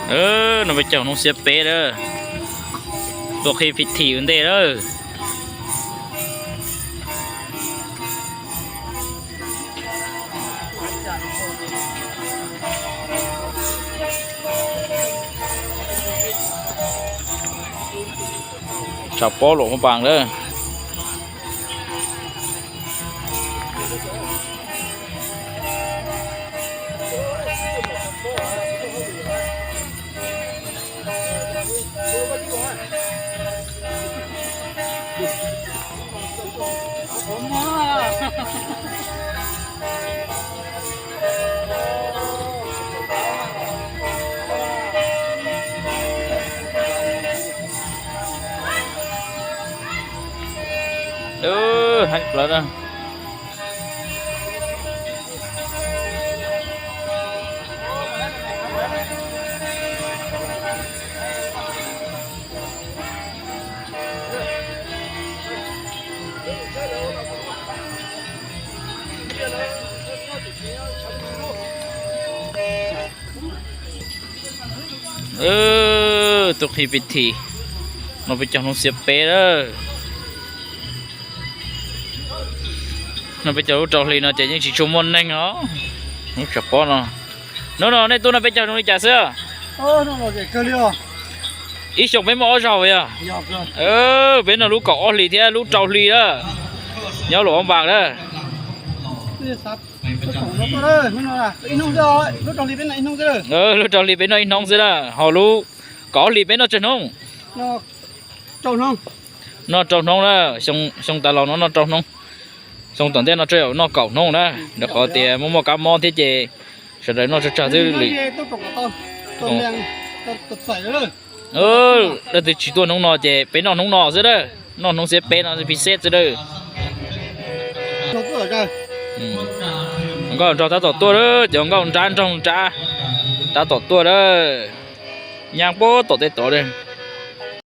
No peb caug hnub xiab peb lawm, tuaj qhib phi thim ua ntej lawm. Tshav pob luam Hmoob Npas lawm. Haib plawv na. Tuaj qhib phi thim, no peb caug hnub xiab peb lawm. No peb caug lub rau hli no ces yeej tsis tshua muaj neeg os. Lub tshav pob no, hnub no nej tuaj no peb caug zoo li cas xwb? Ib xyoos peb muaj ob zaug yog? Peb no lub kaum ob hlis thiab lub rau hli lawm, nyob Luam Npas lawm. Lub rau hli peb noj ib hnub xwb na, ho lub kaum ob hlis peb noj tsawg hnub? Noj rau hnub na, xyoo tas los no noj rau hnub. Xyoo tom ntej no tsawg noj kaum hnub na, rau qhov tias muaj muaj kab mob thiab ces sawv daws noj tsawg tsawg xwb li. Leej twg tsis tuaj hnub no ces peb noj hnub no xwb na, noj hnub xiab peb no phi xeb xwb na. Nkauj nraug tab tom tuaj, cov nkauj nrab nraug nrab tab tom tuaj na. Nyab puag tom tej tod.